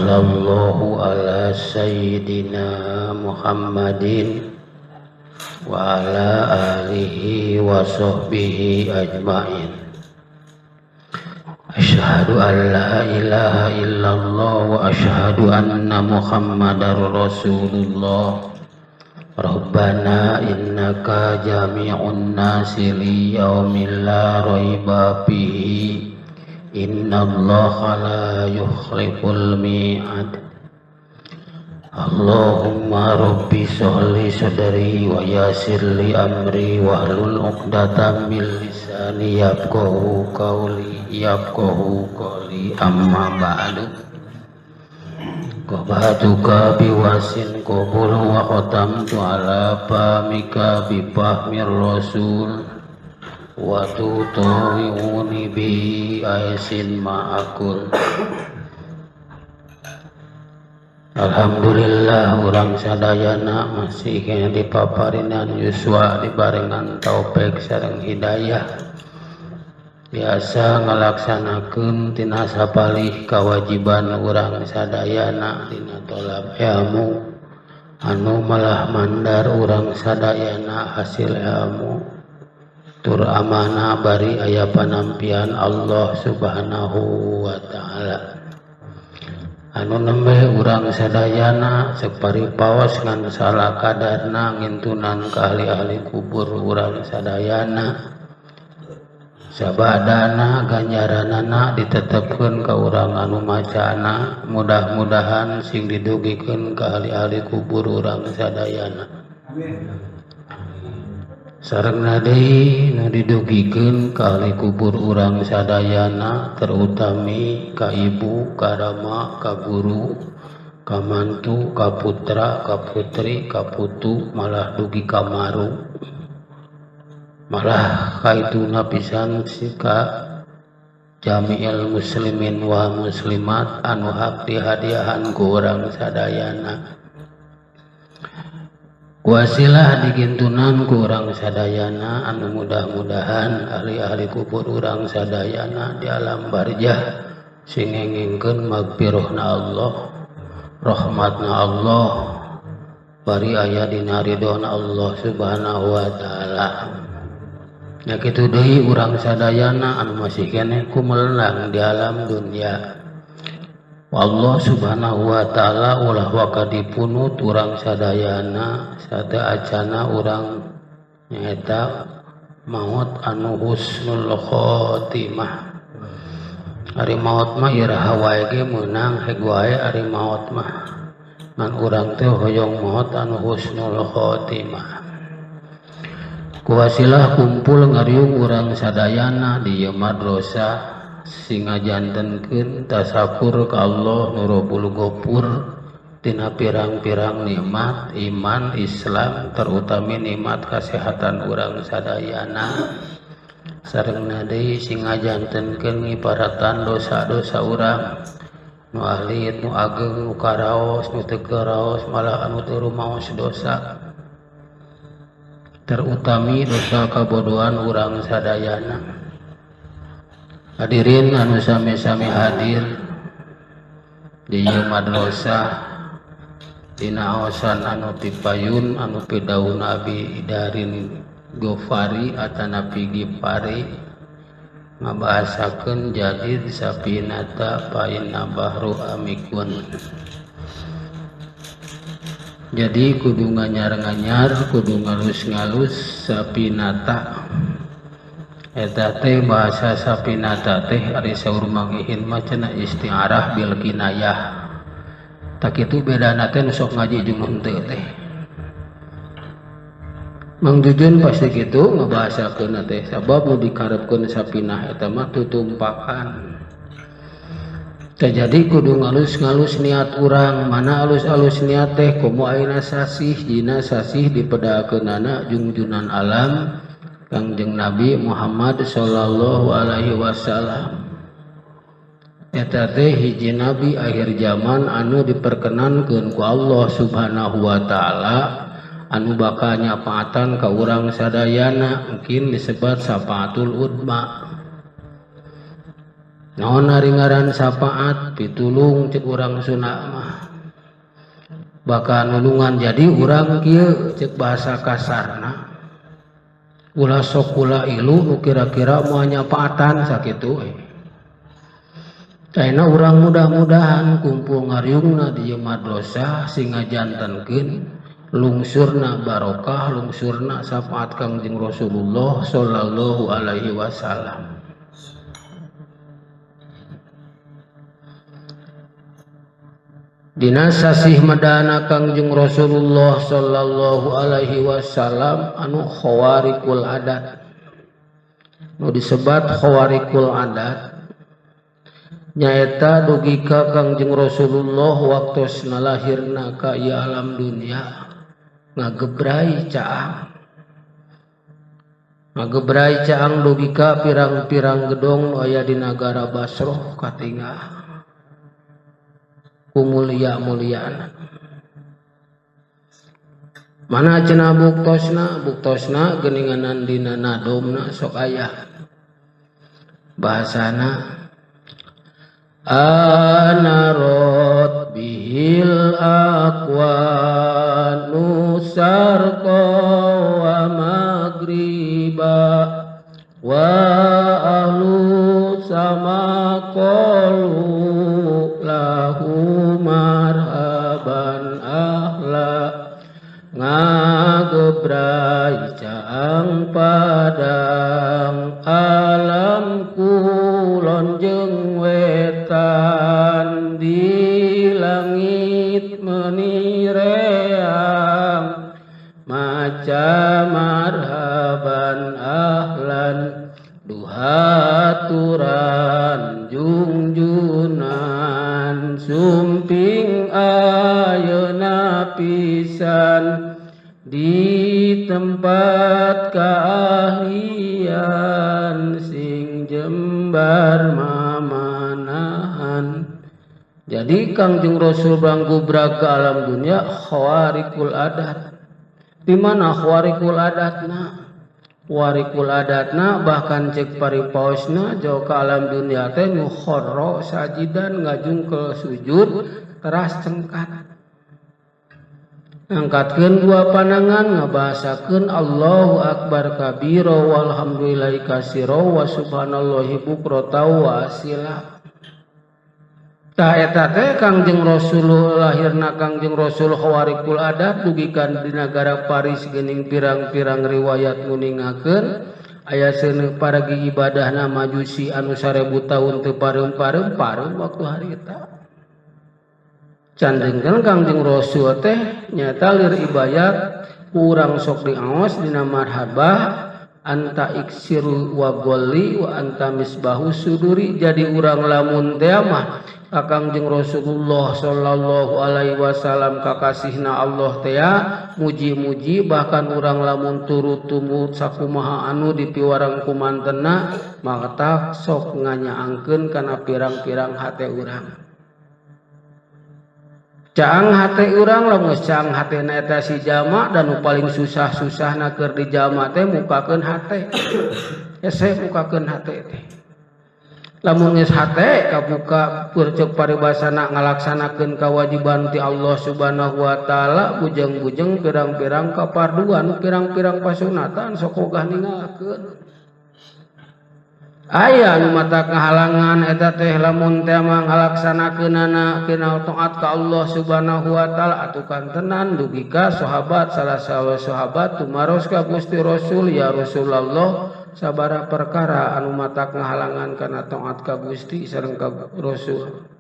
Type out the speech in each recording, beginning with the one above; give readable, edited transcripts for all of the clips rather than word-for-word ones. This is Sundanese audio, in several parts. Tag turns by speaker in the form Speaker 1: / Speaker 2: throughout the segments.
Speaker 1: Sallallahu ala sayyidina Muhammadin wa ala alihi wa sahbihi ajmain. Asyhadu an la ilaha illallah wa asyhadu anna Muhammadar Rasulullah. Rabbana innaka jami'un nasi li yaumin la raiba fihi. Innallaha la yukhliful mi'ad. Allahumma rabbi sholli sadri wa yassir li amri wahlul 'uqdatam min lisani yafqahu qawli yafqahu qawli. Amma ba'du. Qabatuka biwasin qabul wa khatamtu ala famika bi fahmir rasul wa tutawi'uni bi aisin ma'akul. Alhamdulillah urang sadayana masih kena dipaparinan yuswa dibarengan taufik sareng hidayah biasa ngalaksanakeun tina sapalih kewajiban urang sadayana dina tolab ilmu anu malah mandar urang sadayana hasil ilmu tur amanah bari aya panampian Allah Subhanahu wa ta'ala. Anu nembe urang sadayana separi paos ngan salah kadarna ngintunan ka ahli-ahli kubur urang sadayana sabadana ganjaranana ditetepkeun ka urang anu macana, mudah-mudahan sing didugikeun ka ahli-ahli kubur urang sadayana. Amin. Sarengna deui nu didugikeun ka ahli kubur urang sadayana terutami ka ibu, ka rama, ka guru, ka mantu, ka putra, ka putri, ka putu, malah dugi ka maru. Malah kaituna pisan ka jami'il muslimin wa muslimat anu hak dihadiahan ku urang sadayana. Wasilah digintunan ku urang sadayana anu mudah-mudahan ahli-ahli kubur urang sadayana di alam barjah sing ngengingkeun magfirahna Allah, rahmatna Allah, bari aya dina ridhona Allah Subhanahu wa taala. Nya kitu deui urang sadayana anu masih keneh kumelenang di alam dunya. Allah Subhanahu wa ta'ala ulah waka dipunut urang sadayana sate acana urang nyaeta maut anu husnul khotimah. Ari maut mah iraha wae ge meunang heg wae ari maut mah. Ngan urang teh hoyong maut anu husnul khotimah. Kuwasilah kumpul ngariung urang sadayana di ieu madrasah singa jantenkeun tasakur ka Allah nu Rabbul Ghafur tina pirang-pirang nikmat iman Islam terutami nikmat kasehatan urang sadayana sarengna deui singa jantenkeun ngiparatan dosa-dosa urang nu alit nu ageng nu karaos nu teu karaos malah anu teu rumaos dosa terutami dosa kabodohan urang sadayana. Hadirin anu sami-sami hadir di ieu madrasah dina aosan anu tipayun anu pidaun Abi Darin Gofari atanapi Gifari ngabahasakeun jadid sapinata painna bahru amikun. Jadi kudu nganyar-nganyar, kudu ngalus-ngalus sapinata. Eta teh bahasa sapinata teh ari saur Mang Ihin mah cenah isti'arah bil kinayah. Tak kitu bedana teh nu sok ngaji jeung nu henteu teh. Mang Jujun pasti kitu ngabahasakeun teh sabab nu dikarepkeun sapinah eta mah tutumpakan. Terjadi kudu ngalus-ngalus niat urang, mana alus-alus niat teh komo ayeuna sasih dina sasih dipedakeunana jungjunan alam Kangjeng Nabi Muhammad sallallahu alaihi wasallam. Eta teh hiji nabi akhir zaman anu diperkenankeun ku Allah Subhanahu wa taala anu bakal nyapaatan ka urang sadayana mungkin disebat syafaatul udma. Naon ari ngaran syafaat pitulung cek urang Sunda mah. Bakal nulungan jadi urang kieu cek bahasa kasarna. Ulah sok ulah ilu nu kira-kira moal nyafaatan sakitu we. Ayeuna urang mudah-mudahan kumpul ngariungna di ieu madrasah sing ngajantenkeun lungsurna barokah, lungsurna syafaat Kangjeng Rasulullah sallallahu alaihi wasallam. Dina sasih medana Kangjeng Rasulullah sallallahu alaihi wasallam anu khawarikul adat. Nu disebat khawarikul adat nyaeta dugi ka Kangjeng Rasulullah waktosna lahirna ka ieu alam dunia ngagebrai caang. Ngagebrai caang dugi ka pirang-pirang gedong nu aya di nagara Basrah katingah ku mulia-muliana. Mana cenah buktosna? Buktosna geuninganan dina nadomna sok aya. Bahasana anarot bihil akwanu sarqa wa magriba wa ahlu sama qalu lahu marhaban ahla ngagebrai caang padang alam kulon jeung wetan di langit menireang maca marhaban ahlan duhaturan jungjunan sumping ayeuna pisan di tempat keahlian sing jembar mamanahan. Jadi Kangjeng Rasul banggubrag ke alam dunia khawarikul adat. Di mana khawarikul adatna? Warikul adatna bahkan cek paripaosna jauh ke alam dunia teh nu kharra sajidan ngajungkel sujud teras cengkat. Angkatkeun dua panangan ngabahasakeun Allahu akbar kabira walhamdulillahi katsira wa subhanallahi bukrata wa asila. Tah eta teh Kangjeng Rasul lahirna Kangjeng Rasul khawarikul adat dugikan di nagara Paris geuning pirang-pirang riwayat nguningakeun aya seuneu paragi ibadahna majusi anu 1000 tahun teu pareum-pareum pareum waktu harita. Candengkeun Kangjeng Rasul teh nyaeta lir ibayat urang sok diaos dina marhabah anta iksiru wa goli wa anta misbahu suduri. Jadi urang lamun teh mah ka Kangjeng Rasulullah sallallahu alaihi wasallam kakasihna Allah teh muji-muji bahkan urang lamun turut tumut sakumaha anu dipiwarang kumantenna maka sok nganyaangkeun kana pirang-pirang hate urang. Caang hate urang lamun caang hatena eta si jama dan nu paling susah-susahna keur di jama teh mukakeun hate. Hese mukakeun hate teh. Lamun geus hate kabuka purceuk paribasana ngalaksanakeun kewajiban ti Allah Subhanahu wa taala bujeng-bujeng pirang-pirang kaparduan pirang-pirang pasunatan sok ogah ninggalkeun. Aya nu mata kahalangan eta teh lamun teh mah ngalaksanakeunana kana taat ka Allah Subhanahu wa taala atuh kantenan dugi ka sahabat salah salah sahabat tumaros ka Gusti Rasul ya Rasulullah sabaraha perkara anu mata kahalangan kana taat ka Gusti sareng ka Rasul.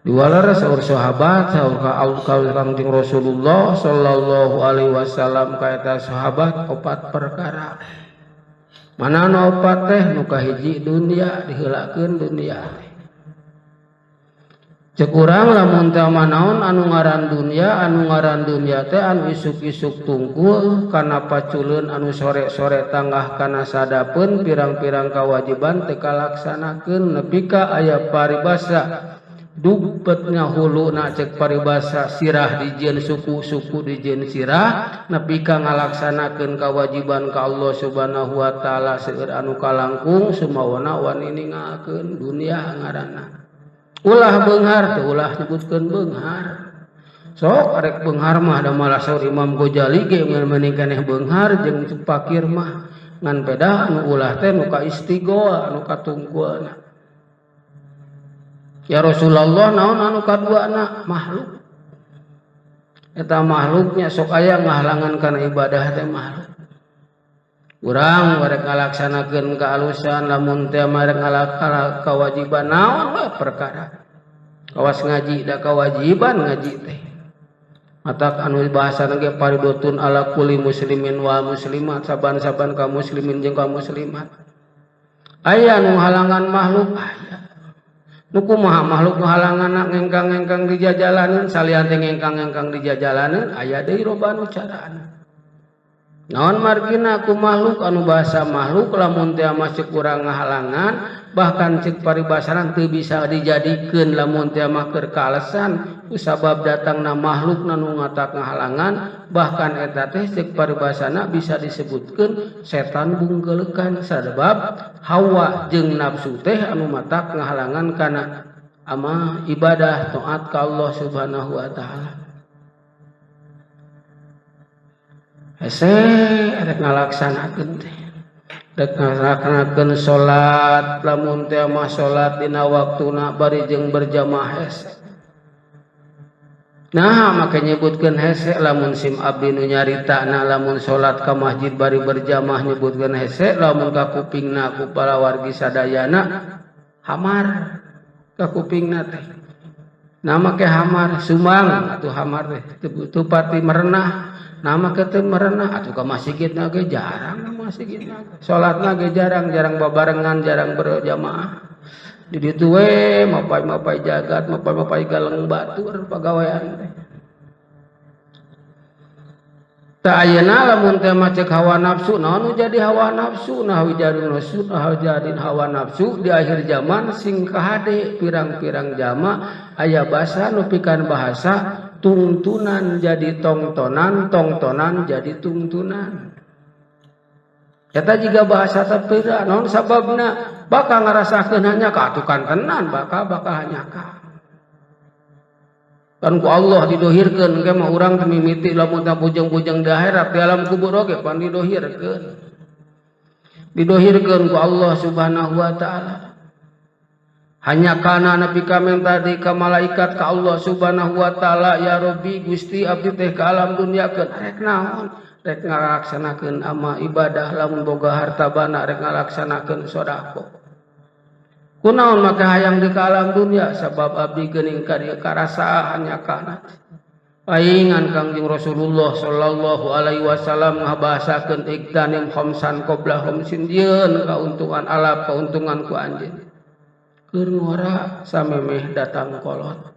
Speaker 1: Diwalar saur sahabat saur ka Kangjeng Rasulullah sallallahu alaihi wasallam ka eta sahabat opat perkara. Mana nu opat teh nu kahiji dunia diheulakeun dunia. Cek urang lamun teh manaon anu ngaran dunia, anu ngaran dunia teh anu isuk-isuk tungkul kana paculeun anu sore-sore tanggah kana sadapeun pirang-pirang kawajiban teu kalaksanakeun nepi ka aya paribasa. Dupetnya huluna cek paribasa sirah dijieun suku-suku dijieun sirah nepi ka ngalaksanakeun kewajiban ka Allah Subhanahu wa taala seueur anu kalangkung sumawana wani ninggalkeun dunia ngaranna. Ulah beunghar teh ulah nyebutkeun beunghar. Sok arek beunghar mah da malah saur Imam Ghazali ge mending keneh beunghar jeung fakir mah ngan beda anu ulah teh nu ka istighoa anu katungkuana. Ya Rasulullah naon anu kaduana makhluk. Eta makhluknya sok aya ngahalangan kana ibadah teh makhluk. Urang rek ngalaksanakeun kaalusan lamun teh mah rek ngalaksanakeun kewajiban naon we perkara. Kawas ngaji da kewajiban ngaji teh. Matak anu bahasana ge faridotun ala kulli muslimin wa muslimat saban-saban ka muslimin jeung ka muslimat. Aya nu halangan makhluk aya. Nu kumaha makhluk nu halanganna ngengkang-ngengkang di jajalaneun salian teh ngengkang-ngengkang di jajalaneun aya deui loba nu carana. Naon margina ku makhluk anu bahasa makhluk lamun teh mah ceuk urang ngahalangan bahkan ceuk paribasana teu bisa dijadikeun lamun teh mah keur kaalesan ku sabab datangna makhluk nu ngatak ngahalangan bahkan eta teh ceuk paribasana bisa disebutkeun setan bungkeuleukan sabab hawa jeung nafsu teh anu matak ngahalangan kana ama ibadah taat ka Allah Subhanahu wa taala. Hese rek ngalaksanakeun teh rek ngalaksanakeun salat lamun teh mah salat dina waktuna bari jeung berjamaah hese. Nah make nyebutkeun hese lamun sim abdi nu nyaritana lamun salat ka masjid bari berjamaah nyebutkeun hese lamun ka kupingna ku palawargi sadayana hamar ka kupingna teh. Nah make hamar sumbang atuh hamar teh teu pati merenah. Nama ke teu merenah atuh ka masjidna ge jarang ka masjidna ge. Salatna ge jarang, jarang babarengan, jarang berjamaah. Di ditu we mapai-mapai jagat, mapai-mapai galeng batur pagawean teh. Tah ayeuna lamun teh mah ceuk hawa nafsu, naon nu jadi hawa nafsu, nah jadi nafsu, nah jadi hawa nafsu di akhir zaman sing kahade pirang-pirang jama aya basa nu pikan bahasa tungtunan jadi tongtonan, tongtonan jadi tungtunan. Eta jiga bahasa tepira, naon sababna bakal ngarasakeun hanya kaatukan tenan, bakal bakal hanya ka. Kan ku Allah didohirkeun ge mah urang teh mimiti lamun teh bujeng-bujeng di akhirat di alam kubur oge pan didohirkeun. Didohirkeun ku Allah Subhanahu wa taala. Hanya kana nabi kami tadi ka malaikat ka Allah Subhanahu wa taala ya Rabbi Gusti abdi teh ka alam dunia keun rek naon rek ngalaksanakeun ama ibadah lamun boga harta bana rek ngalaksanakeun sedekah. Kunaon maka hayang di ka alam dunia sabab abdi geuning ka dieu karasa hanya kana. Paingan Kangjeng Rasulullah sallallahu alaihi wasallam ngabahasakeun iktanim khamsan qabla khamsin dieun kauntungan alap kauntungan ku anjeun. Keur ngora samemeh datang kolot.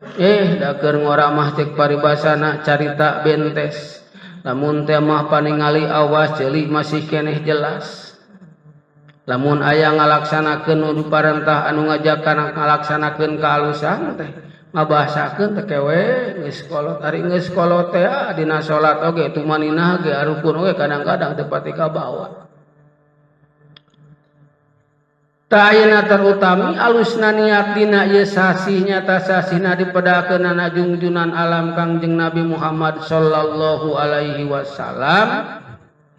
Speaker 1: Da keur ngora mah cek paribasana carita bentes. Lamun teh mah paningali awas ceuli masih keneh jelas. Lamun aya ngalaksanakeun nu diparentah anu ngajak kana ngalaksanakeun kaalusan teh ngabahasakeun teh kewe geus kolot ari geus kolot teh dina salat oge tumaninah ge arukun oge kadang-kadang teu pati kabawa. Tah ayeuna terutami alusna niat dina ieu sasih nyata sasihna dipedakeunana jungjunan alam Kangjeng Nabi Muhammad sallallahu alaihi wasallam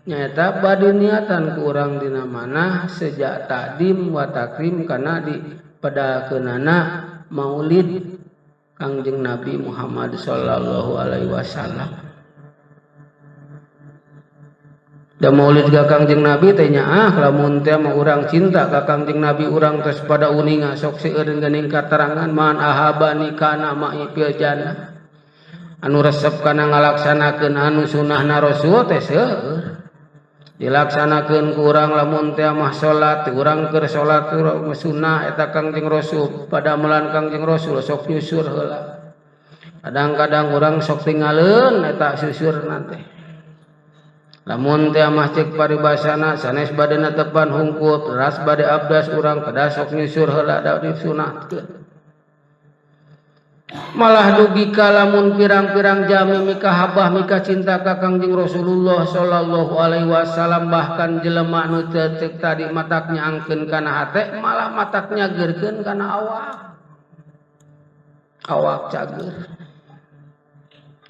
Speaker 1: nyata bade niatan ku urang dina mana sejak takdim wa takrim kana dipedakeunana maulid Kangjeng Nabi Muhammad sallallahu alaihi wasallam. Da maulid ka Kangjeng Nabi teh nya ah lamun teh mah urang cinta ka Kangjeng Nabi urang tos pada uninga sok seueur geuning katerangan man ahabani kana ma'i fil jannah. Anu resep kana ngalaksanakeun anu sunahna Rasul teh seueur. Dilaksanakeun ku urang lamun teh mah salat urang keur salat urang sunah eta Kangjeng Rasul padamelan Kangjeng Rasul sok nyusur heula. Kadang-kadang urang sok tingaleun eta susurna teh. Lamun teh mah cek paribasana sanes bade netepan hungkul teras bade abdas urang kedah sok nyusur heula da disunatkeun. Malah dugi ka lamun pirang-pirang jami mikahabah mika cinta ka Kangjeng Rasulullah sallallahu alaihi wasallam bahkan jelema nu teu ceuk tadi matak nyaangkeun kana hate malah matak nyageurkeun kana awak. Awak cager.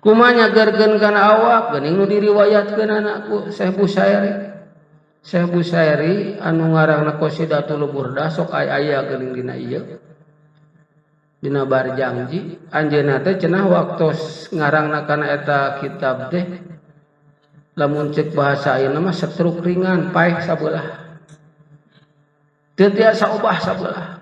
Speaker 1: Kumaha nyageurkeun kana awak geuning nu diriwayatkeun ku Syekh Busairi. Syekh Busairi anu ngarangna Qasidatul Burdah sok aya geuning dina ieu. Dina Barjangji anjeunna teh cenah waktos ngarangna kana eta kitab teh lamun ceuk bahasa ayeuna mah stroke ringan paeh sabelah. Teu tiasa obah sabelah.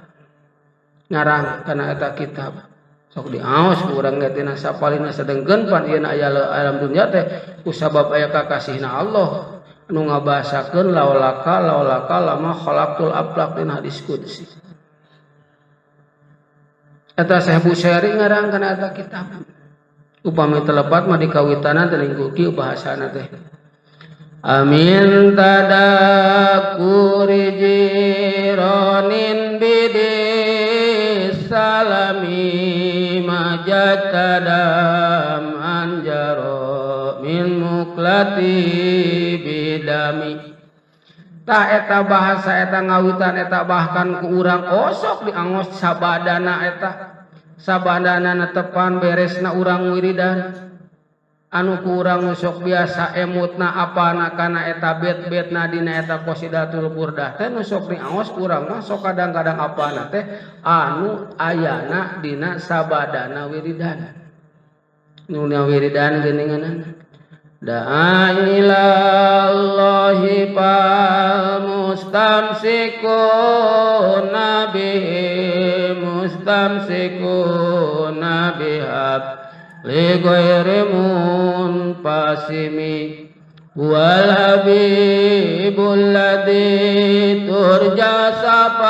Speaker 1: Ngarang kana eta kitab. Sok diaos ku urang ge tina sapalina sedengkeun pan ieu aya alam dunya teh kusabab aya kakasihna Allah anu ngabahasakeun laulaka laulaka lama khalaqtul aflaq dina hadis qudsi. Eta Syekh Busairi ngarang kana eta kitab. Upami telepat mah dikawitanan teh lingkup kieu bahasana teh. Amin tadakuri jironin bidi salami majatadam anjaro min muklati bidami. Tah eta bahasa eta ngawitan eta bahkan ku urang osok diangos sabadana eta sabadana netepan beresna urang wiridan anu ku urang sok biasa emutna apana kana eta bet-betna dina eta Qasidatul Burdah teh nu sok diangos urang mah sok kadang-kadang apana teh anu ayana dina sabadana wiridan nu wiridan geuningan da'a ilallahi fal mustamsikuna bihi mustamsikuna bihab li ghairi munfasimi wal habibul ladzi turja safatu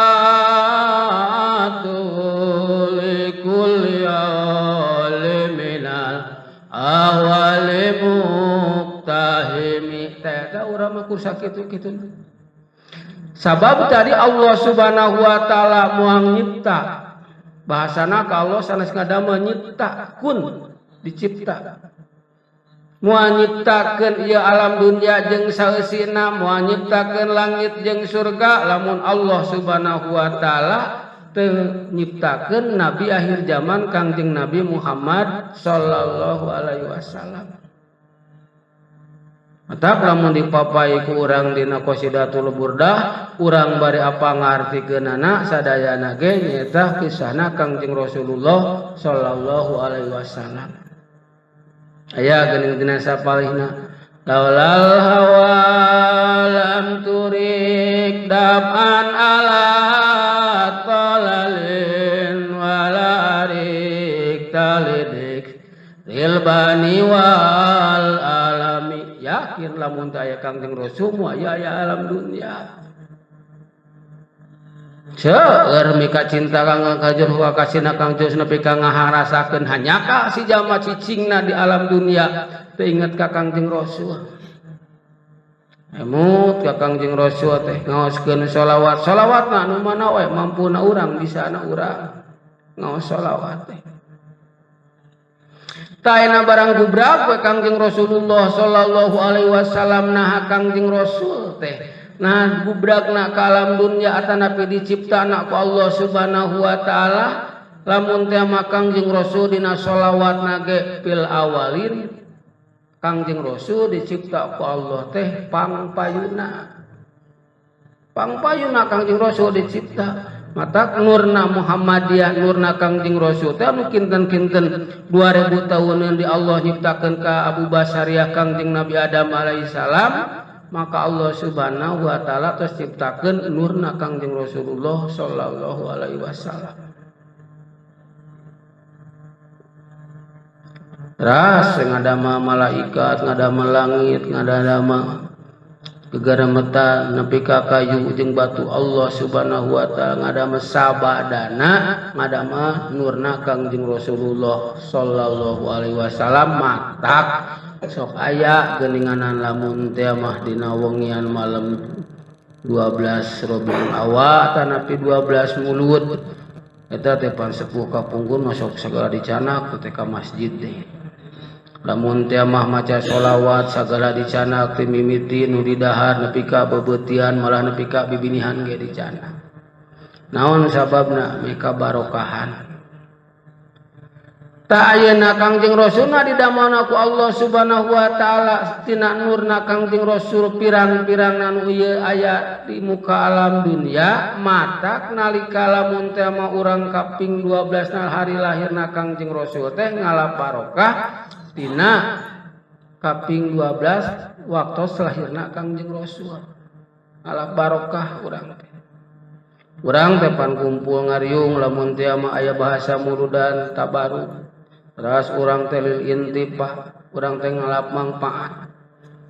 Speaker 1: li kulli aliminal awali muktahimi. Teh urang mah kur sakitu-kitu. Sabab tadi Allah Subhanahu wa taala moal nyipta. Bahasana ka Allah sanes ngadamel nyipta kun dicipta. Moal nyiptakeun ieu alam dunya jeung saeusina, moal nyiptakeun langit jeung surga lamun Allah Subhanahu wa taala teu nyiptakeun nabi akhir zaman Kangjeng Nabi Muhammad sallallahu alaihi wasallam. Matak lamun dipapai ku urang dina Qasidatul Burdah, urang bari apa ngartikeunana sadayana ge nyaeta kisahna Kangjeng Rasulullah sallallahu alaihi wasallam. Aya geuning dina sapalihna laulal hawa lam turik dab'an ala talalin wala arik talidik lil bani wal alami. Yakin lamun teu aya Kangjeng Rasul moal aya alam dunya. Seueur mika cinta kang kajur wa kasina Kang Jus nepi ka ngaharasakeun hanyaka si jalma cicingna di alam dunia teu inget ka Kangjeng Rasul. Emut ka Kangjeng Rasul teh ngaoskeun sholawat. Sholawatna anu mana we mampuna urang bisana urang ngaos sholawat teh. Taena barang gubrak we Kangjeng Rasulullah sallallahu alaihi wasallam naha Kangjeng Rasul teh. Nah gubrakna ka alam dunya atanapi diciptana ku Allah Subhanahu wa taala lamun teh mah Kangjeng Rasul dina sholawatna ge fil awalin Kangjeng Rasul dicipta ku Allah teh pangpayuna. Pangpayuna Kangjeng Rasul dicipta. Matak nurna Muhammadiyah nurna Kangjeng Rasul teh anu kinten-kinten 2000 tahunan di Allah nyiptakeun ka Abu Basyariah Kangjeng Nabi Adam alaihissalam, maka Allah Subhanahu wa taala terus ciptakeun nurna Kangjeng Rasulullah sallallahu alaihi wasallam. Ras ngadama malaikat, ngadama langit, ngadama gegara meta nepi ka kayu jeung batu Allah Subhanahu wa taala ngadama sabadana ngadama nurna Kangjeng Rasulullah sallallahu alaihi wasallam. Matak sok aya geuninganan lamun teh mah dina wengian malam 12 Rabiul Awal atanapi 12 Mulud Eta teh pan sepuh kapungkur masuk segala dicanak teh ka masjid teh. Lamun teh mah maca sholawat sagala dicanak ti mimiti nu didahar nepi ka bebeutian malah nepi ka bibinihan ge dicanak. Naon sababna mika barokahan. Ta ayeuna Kangjeng Rasulna didamana ku Allah Subhanahu wa taala tina nurna Kangjeng Rasul pirang-pirang anu ieu aya di muka alam dunia matak nalika lamun teh mah urang kaping 12 na hari lahirna Kangjeng Rasul teh ngalap barokah tina kaping 12 waktu lahirna Kangjeng Rasul ngalap barokah urang teh. Urang teh pan kumpul ngariung lamun teh mah aya bahasa muludan tabaruk. Teras urang teh lil intipah, urang teh ngalap mangpaat.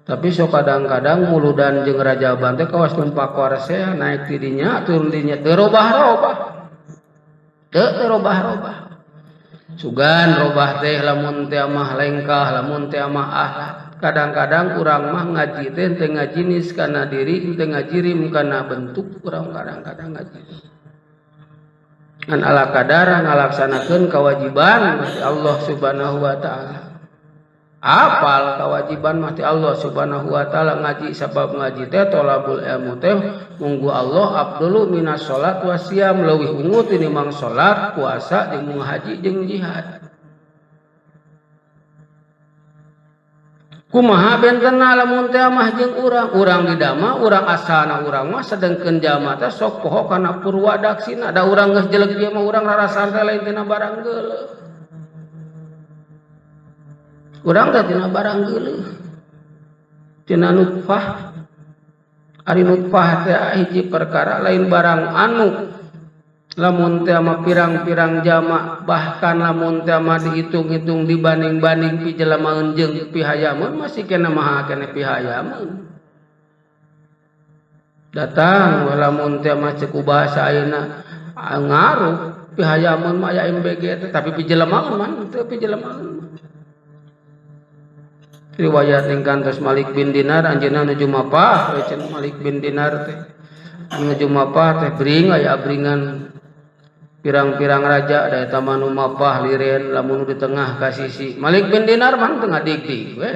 Speaker 1: Tapi sok kadang-kadang muludan jeung rajaban teh kawas numpak warsea naik ti dinya turun dinya teu robah-robah. Teu robah-robah. Sugan robah teh lamun teh mah lengkah, lamun teh mah akhlak. Kadang-kadang urang mah ngaji teh teu ngajinis kana diri, teu ngajirim kana bentuk urang kadang-kadang ngaji. Ngan ala kadar ngalaksanakeun kewajiban mah ti Allah Subhanahu wa taala. Apal kewajiban mah ti Allah Subhanahu wa taala ngaji sabab ngaji teh tolabul ilmu teh munggu Allah abdulu minas salat wasiam leuwih unggul tinimbang salat, puasa jeung haji jeung jihad. Kumaha bentenna lamun teh mah jeung urang, urang didama, urang asalna urang mah sedengkeun jalma teh sok poho kana purwadaksina. Da urang geus jelek ieu mah urang rarasaan teh lain tina barang geuleuh. Urang teh tina barang geuleuh. Tina nutfah. Ari nutfah teh hiji perkara lain barang anu lamun teh mah pirang-pirang jama bahkan lamun teh mah dihitung-hitung dibanding-banding pi jelema jeung pihayameun masih kena maha kena pihayameun. Datang lamun teh mah ceuk bahasa ayeuna ngaruh pihayameun mah aya MBG teh tapi pi jelema mah teu pi jelema. Riwayat ning kantos Malik bin Dinar anjeunna nuju mapah we cenah Malik bin Dinar teh nuju mapah teh bring aya abringan pirang-pirang raja da eta mah nu mapah liren lamun di tengah ka sisi Malik bin Dinar mah teu ngadigdig we.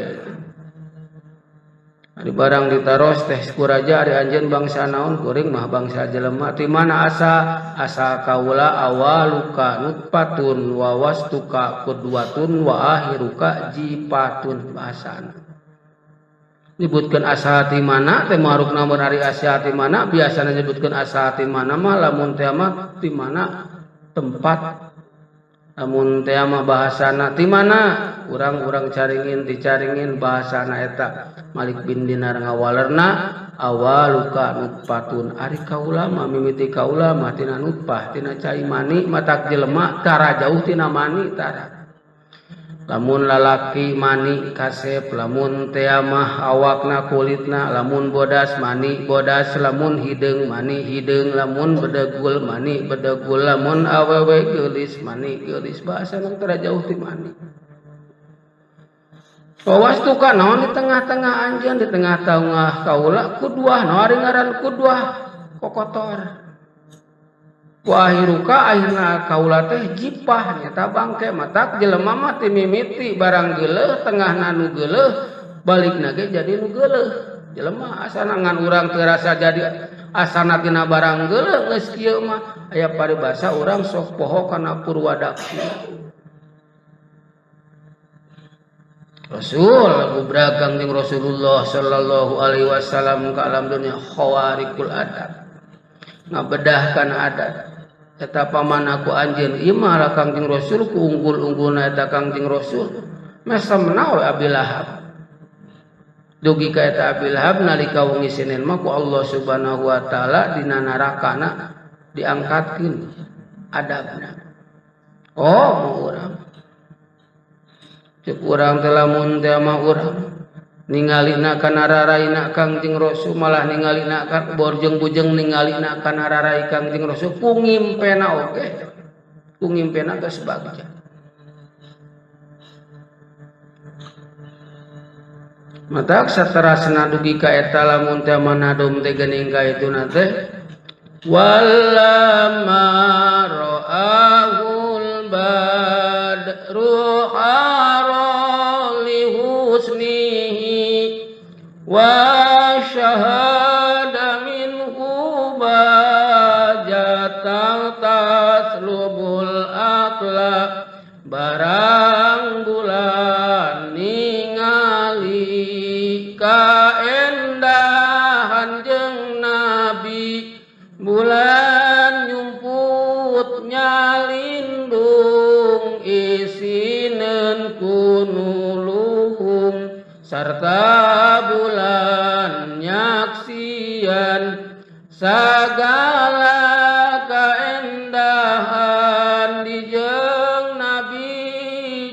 Speaker 1: Ari barang ditaros teh ku raja ari anjeun bangsa naon kuring mah bangsa jelema ti mana asa asa kaula awaluka nutfatun wa wastuka qudwatun wa akhiruka jipatun bahasana. Nyebutkeun asa ti mana teh marukna mun ari asa ti mana biasana nyebutkeun asa ti mana mah lamun teh mah ti mana tempat lamun teh mah bahasana ti mana urang-urang caringin dicaringin bahasana eta Malik bin Dinar ngawalerna awaluka nutfatun ari kaula mah mimiti kaula mah tina nutfah tina cai mani matak jelema tara jauh tina mani tara lamun lalaki mani kasep lamun teh mah awakna kulitna lamun bodas mani bodas lamun hideung mani hideung lamun bedegul mani bedegul lamun awewe geulis mani geulis bahasana tara jauh ti mani. Wawas tuka naon di tengah-tengah anjeun di tengah-tengah kaula kuduah naon ari ngaran kuduah kokotor. Wa akhiruka akhirna kaula teh jipah nyata bangke matak jelema mah ti mimiti barang geuleuh tengahna nu geuleuh balikna ge jadi nu geuleuh. Jelema asana ngan urang teu rasa jadi asana tina barang geuleuh geus kieu mah aya paribasa urang sok poho kana purwadaksina. Rasul gubragang jeung Rasulullah sallallahu alaihi wasallam ka alam dunia khawarikul adab ngabedahkan adat eta paman aku anjeun ieu mah Kangjeng Rasul ku unggul-unggulna eta Kangjeng Rasul mesemna we Abi Lahab dugi ka eta Abi Lahab nalika wengi Senin mah ku Allah Subhanahu wa taala dina narakana diangkatkeun adabna. Oh mau urang cek urang teh lamun teh mah urang ningalina kana raraina Kangjeng Rasul malah ningalina ka borjeng-bujeng ningalina kana rarai Kangjeng Rasul ku ngimpena oge ku ngimpena geus bagja. Matak saterasna dugi ka eta lamun teh manadom teh geuning ka ituna teh walama Ra'ahul badru hara li husnihi wa syahada minhu bajatan taslubul aqla. Barang bulan ningali kaendahan jeung nabi, bulan nyumput nyalindung isineun ku nu luhung, sarta bulan nyaksian sagala kaendahan di jeung nabi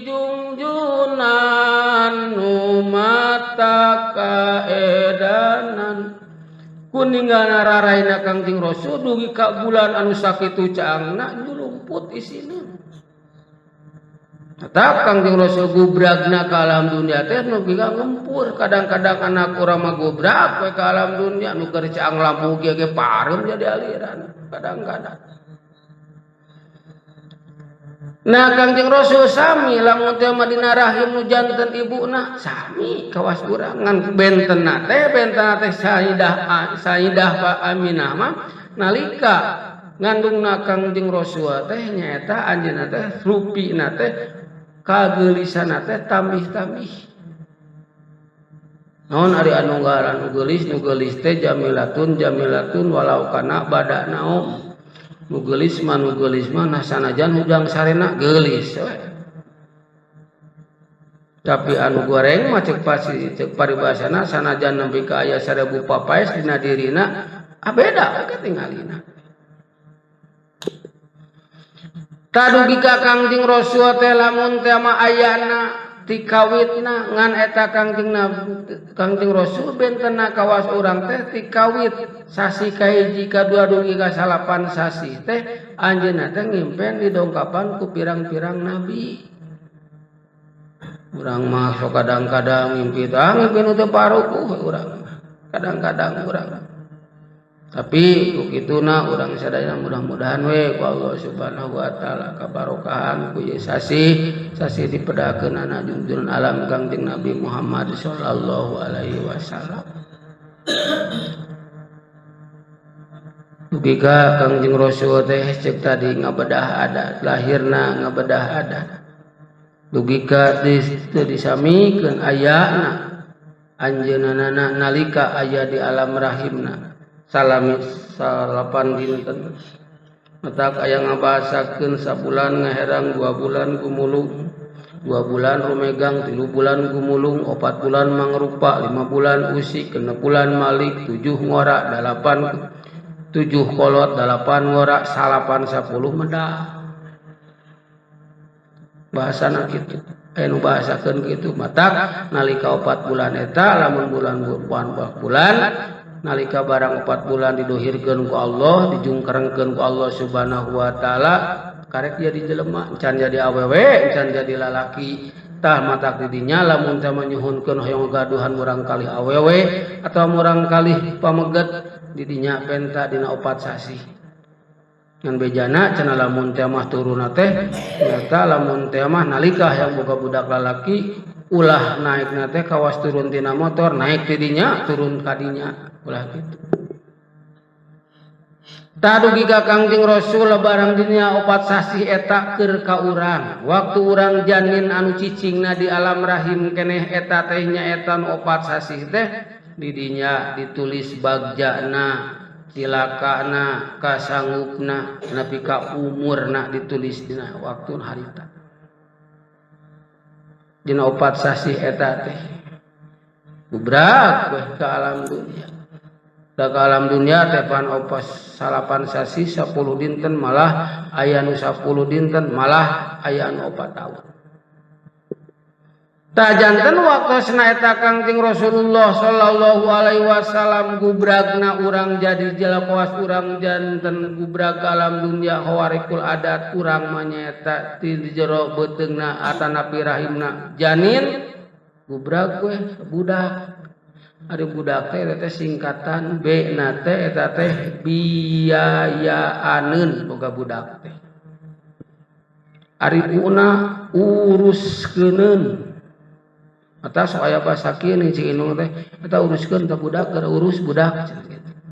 Speaker 1: jungjunan nu mata kaedanan. Kuninggalna raraina Kangjeng Rasul dugi ka bulan anu sakitu caangna nyulumput isina. Tetap Kangjeng Rasul gubragna ka alam dunia teh nu ka ngempur. Kadang-kadang anak urang mah gubrak we ka alam dunia nu keur caang lampu ge ge pareum jadi aliran kadang-kadang. Nah Kangjeng Rasul sami lamun teh mah dina rahim nu janten ibuna sami kawas urang ngan bentenna teh Sayyidah Pak Aminah mah nalika ngandungna Kangjeng Rasul teh nyaeta anjeunna teh rupina teh kageulisanna teh tambih-tambih. Naon ari anu ngaran nu geulis, nu geulis teh jamilatun jamilatun walau kana bada naom. Nu geulis mah nah sanajan hudang sarena geulis we. Tapi anu goreng mah cek pasti cek paribasana sanajan nepi ka aya 1000 papaes dina dirina ah beda we katingalina. Tadugi ka Kangjeng Rasul teh lamun teh mah ayana ti kawitna ngan eta Kangjeng Rasul bentenna kawas urang teh ti kawit sasi kahiji kadua dugi ka salapan sasi teh anjeunna teh ngimpen didongkapan ku pirang-pirang nabi. Urang mah sok kadang-kadang ngimpi tah ngimpi nu teu parukuh urang kadang-kadang urang. Tapi ku kituna urang sadaya mudah-mudahan we ku Allah Subhanahu wa taala kabarokahan ku ieu sasi sasi dipedakeun junjungan alam Kangjeng Nabi Muhammad sallallahu alaihi wasallam. Dugi ka Kangjeng Rasul teh cek tadi ngabedah adat, lahirna ngabedah adat. Dugi ka teu disamikeun ayana anjeunna nalika aya di alam rahimna. Salami salapan dinten matak aya ngabahasakeun sabulan ngaherang 2 bulan gumulung, 2 bulan rumegang, 3 bulan gumulung, 4 bulan mangrupa, 5 bulan usik, 6 bulan malik, 7 ngora, 8 7 kolot, 8 ngora, 9 10 medah. Bahasana kitu anu bahasakeun kitu matak nalika 4 bulan eta lamun bulan bulan nalika barang 4 bulan didohirkeun ku Allah, dijungkerengkeun ku Allah Subhanahu wa taala, karek jadi jelema, can jadi awewe, can jadi lalaki. Tah matak di dinya lamun teh manyuhunkeun hoyong gaduhan murang kalih awewe atawa murang kalih pameget di dinya penta dina 4 sasi. Ngan bejana cenah lamun teh mah turunna teh nyata lamun teh mah nalika hayang boga budak lalaki ulah naikna teh kawas turun tina motor, naik ti dinya turun ka dinya. Ulah kitu. Tadugi ka Kangjeng Rasul barang dinya 4 sasih eta keur ka urang. Waktu urang janin anu cicingna di alam rahim keneh eta teh nya eta nu 4 sasih teh di dinya ditulis bagjana, cilakana, kasangupna, nepi ka umurna ditulis dina waktu harita. Dina 4 sasih eta teh gubrak weh ka alam dunia. Da ka alam dunia teh pan opat salapan sasih 10 dinten malah aya nu 10 dinten malah aya nu 4 tahun. Tajanten waktosna eta Kangjeng Rasulullah sallallahu alaihi wasallam gubragna urang jadi jalakoas urang janten gubrag alam dunia khawarikul adat urang mah nyaeta ti jero beuteungna atanapi rahimna janin gubrag we budak. Ari budak teh eta teh singkatan B na teh eta teh biayaaneun boga budak teh. Ari una uruskeun atau sok aya bahasa kieu nih, Cik Inung teh, eta uruskeun ka budak, gara urus budak cenah.